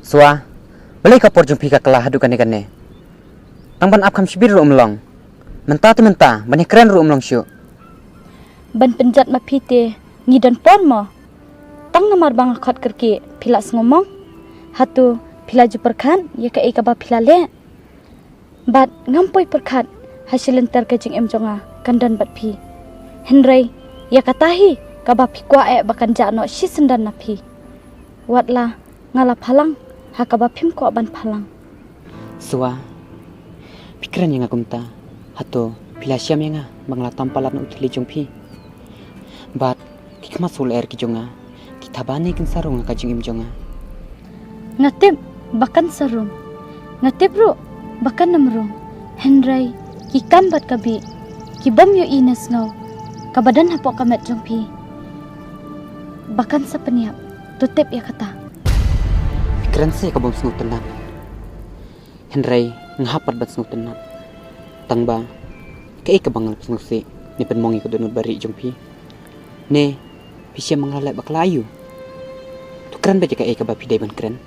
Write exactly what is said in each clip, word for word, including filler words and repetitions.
Shuwa, balei ka por jong phi ka kylla haduh kane kane? Tang ban ap kham shibit ruh um long. Mynta te mynta, ban ïakren ruh um long shuh. Ban pynjot ma phi te, ngi don por mo. Tang namar ba nga khot kyrkieh, phi la sngew mong. Hato, phi la ju pyrkhat, ïa kaei kaba phi la leh. Bad ngam poi pyrkhat, ha shi lynter ka jingim jong nga, kan don bad phi. Hynrei, ïa kata hi, kaba phi kwah eh ba kan jah noh shisyndon na phi. Wat la, nga la phalang, ha kaba phim kwah ban phalang. Shuwa, phi kren ïa nga kumta, hato, phi la shem ïa nga, ba nga la tam palat na u thylliej jong phi. Bad, ki khmat shu lyer ki jong nga, ki thaba ne kin sa rung ha ka jingim jong nga. Nga tip, ba kan sa rung. Nga tip ruh, ba kan ym rung. Hynrei, ki kam bad ka bih, ki bym ïohi ne sngew, kaba don hapoh ka met jong phi. Ba kan sa pynïap, to tip ïa kata. Phi kren seh ka bym sngewtynnat. Hynrei, nga hap pat ban sngewtynnat. Tang ba, kaei kaba nga la pynsngewsih, ne pynmong ïa ka dohnud barieh jong phi. Ne, phi shem ba nga la leh bakla aiu? To kren beit ïa kaei kaba phi dei ban kren.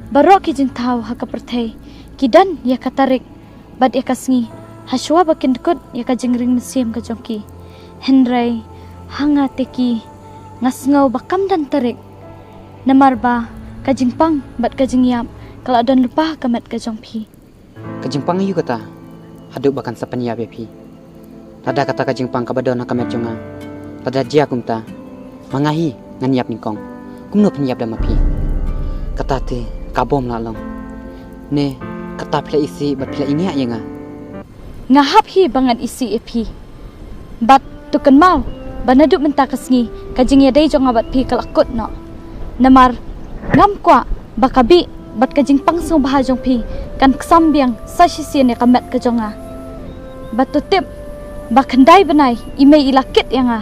Baroh ki jingthaw ha ka pyrthei, ki don ïa ka tarik, bad ïa ka sngi, ha shuwa ba kin dkut ïa ka jingring mynsiem ka jong ki. Hynrei, ha nga te ki, nga sngew ba kam don tarik. Namar ba, ka jingpang, bad ka jingïap, ka la don lypa ha ka met ka jong phi. Ka jingpang aiu kata, haduh ba kan sa pynïap ïa phi. Lada kata ka jingpang kaba don ha ka met jong nga, lada jia kumta, ma nga hi, ngan ïap nyngkong. Kumno phin ïap da ma phi? Kata te, ka bym lah long. Ne, kata phi la isih, bad phi la ingiah ïa nga. Nga hap hi ba ngan isih ïa phi. Bad to kynmaw, ba naduh mynta ka sngi, ka jingïadei jong nga bad phi ka la kut noh. Namar, ngam kwah, ba ka bih, bad ka jingpang sngewbha jong phi, kan ksam biang, sa shisien ïa ka met ka jong nga. Bad to tip, ba khyndai bnai, i mei i la kit ïa nga.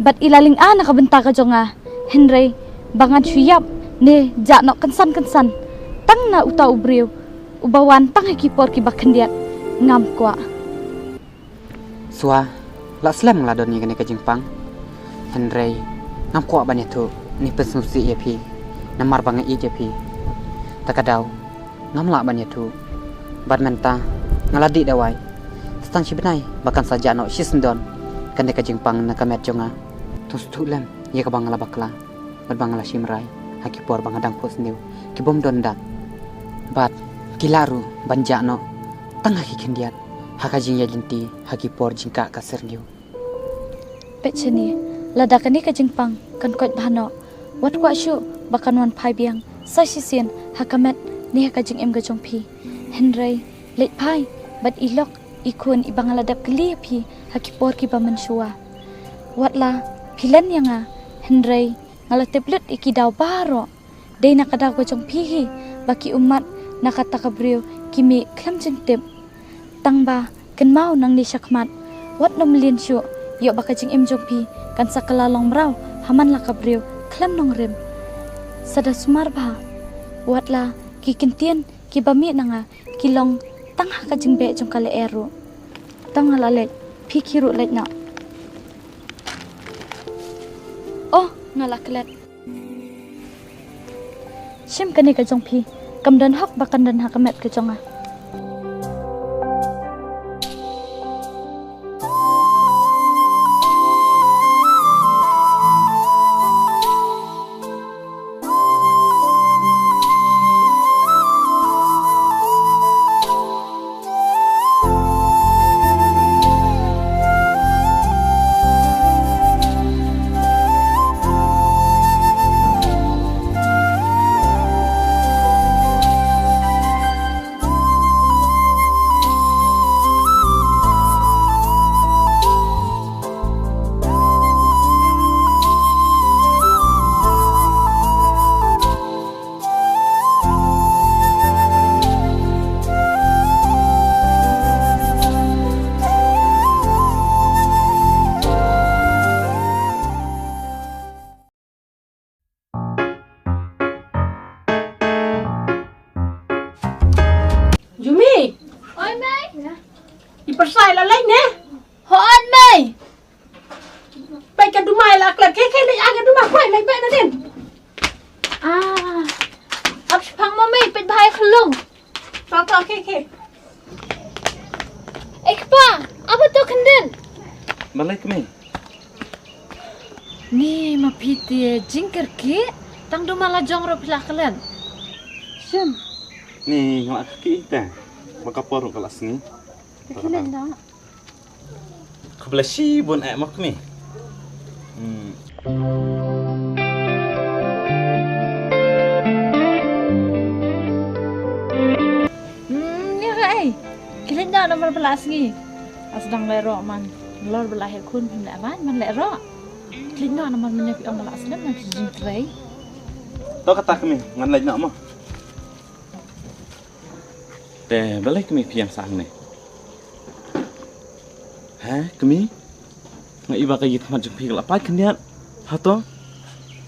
Bad i la lynga na ka bynta ka jong nga. Hynrei, ba ngan shu ïap, ne jah noh kynsan kynsan. Tang na uta u briew, uba wan tang ha ki por kiba khyndiat, ngam kwah. Shuwa, la slem nga la don ïa kane ka jingpang. Hynrei, ngam kwah ban ïathuh, ne pynsngewsih ïa phi. Namar ba nga ïeit ïa phi. Ta ka daw, ngam lah ban ïathuh. Bad mynta, nga la dih dawai. Sa tang shi bnai, ba kan sa jah noh shisyndon. Kane ka jingpang na ka met jong nga. To sngewthuh lem, ïa kaba nga la bakla. Bad ba nga la shim rai, ha ki por ba nga dang phohsniew, ki bym don dak. Bad, ki lah ruh, ban jah noh, tang ha ki khyndiat, ha ka jingïaid lynti, ha ki por jingkah ka syrngiew. Peit shane, lada kane ka jingpang, kan koit bha noh, wat kwah shuh, ba kan wan phai biang, sa shisien, ha ka met, ne ha ka jingim ka jong phi. Hynrei, leit phai, bad i lok, i khun, iba nga la dep kylli ïa phi, ha ki por kiba mynshuwa. Wat la, phi len ïa nga, hynrei, nga la tip lut ïa ki daw baroh. Dei na ka daw ka jong phi hi, ba ki ummat na kata ka briew ki mih khlem jingtip. Tang ba, kynmaw nangne shakhmat, wat nym lyngngoh shuh, ïoh ba ka jingim jong phi, kan sa kylla long mraw, ha man la ka briew, khlem nongrim. Sa da sumar bha, wat la, ki ktien, kiba mih na nga, ki long, tang ha ka jingbeh jong ka lyer ruh. To nga la leit, phi khie ruh leit noh. Oh, nga la klet. Shim kane ka jong phi, kam don hok ba kan don ha ka met ka jong nga. Jumi. Oi, Mei. I pyrsa i la leit ne? Hooid, Mei. Peit ka duma i la klet, kei, kei leit ai ka duma, peit, Mei, peit na din. Ah. Ap shu Balei kmie? Ni ma phi te jingkyrkieh, tang du ma la jong ruh phi la klet. Shem. Ni nga la kyrkieh te. Ma ka por ruh ka la sngi. Te klet noh. Khublei shibun eh ma kmie. Hmm. Hmm, ïa ka ei. Klet noh namar ba la sngi. Nga sdang leh roh man. Nalor ba la heh khun phim leh raiñ man leh roh. Klet noh namar mynne phi ong ba la slem man phi jingtrei. To kata kmie, ngan leit noh mo. Te balei kmie phi ïeng sah hangne? Ha kmie? Nga i ba ka ïit khmat jong phi ka la pait khyndiat. Hato?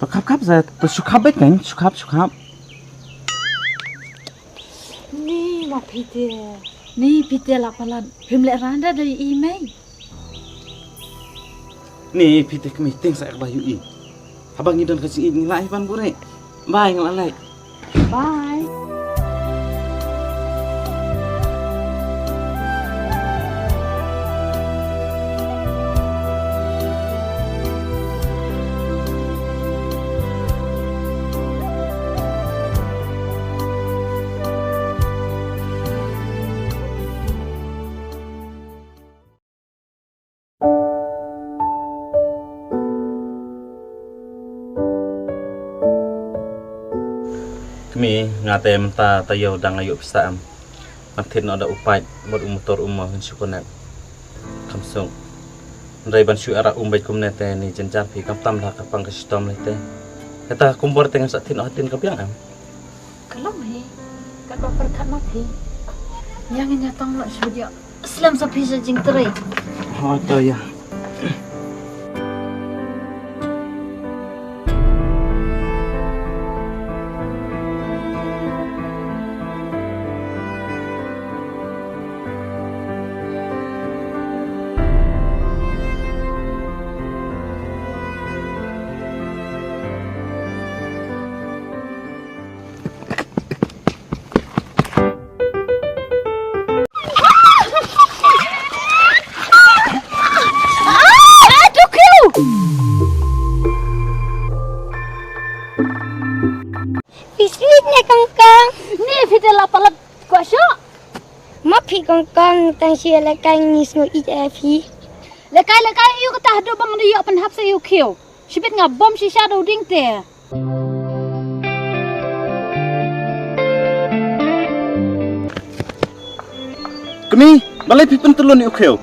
To khap khap sa, to shu khap beit kan, shu khap, shu khap. Ni ma phi te. Ni phi te la palat. Phim leh randa da i mei. Ni phi te kmie, teng sa ek ba ïohi. Haba ngi don ka jingïeit ngi lah hi ban buhrieh. Bye, nga la leit. Bye. Kmie, nga te mynta taïew dang ïoh pisa em. Ngan thied noh da u paip bad u motor u mo ngin shu connect. Kham suk. Hynrei ban shu ïarap um bad kumne te ni jynjar phi, khamtam da ka pang ka shitom lei te. Heta ka kumbor te ngan sa thied noh hadien ka biang em. Ka long hi, ka kong pyrkhat ma phi. Ïa ngin ïa tong noh shu ïa. Slem sa phi sa jingtrei. Hooid to ïa. Phi sweet ne kong kong. Ne phi te la palat kwah shoh. Ma phi kong kong tang shi lehkai ngi sngew ïeit ïa phi. Lehkai lehkai ïa u kata haduh ba ngan ïoh pynhap sa ïa u khiew. Shibit nga bom shisha da u dieng te. Kmie, balei phi pyntyllun ïa u khiew?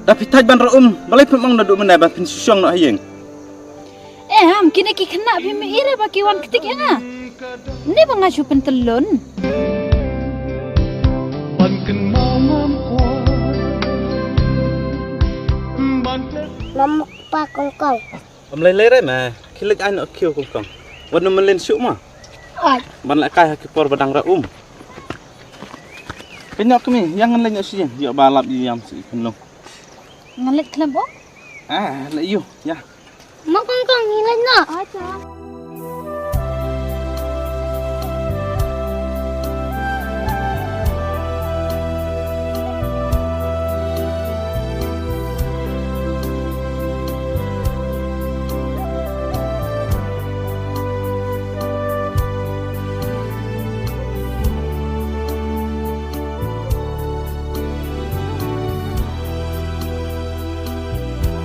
Da phi thait ban rah um, balei phim ong naduh mynne ba phin shu shong noh ha ïing? Em, kine ki khynnah phim i re ba ki wan ktik ïa nga. Ne ba nga shu pyntyllun. Ban kynmaw ngam kwah. Ban klet. Mama, Papa, Kong Kong. Ym lei lei re ma, khie leit ai noh khiew Kong Kong. Wat nym mlien shuh ma. Oi. Ban lehkai ha ki por ba dang rah um. Pynïoh kmie, ïa ngan leit noh sha ïing, ïoh ba lap ïa ïam sha i khunlung. Ngan leit khlem um? Ah, leit ïoh, ïa. Ma Kong Kong, ngi leit noh. Acha.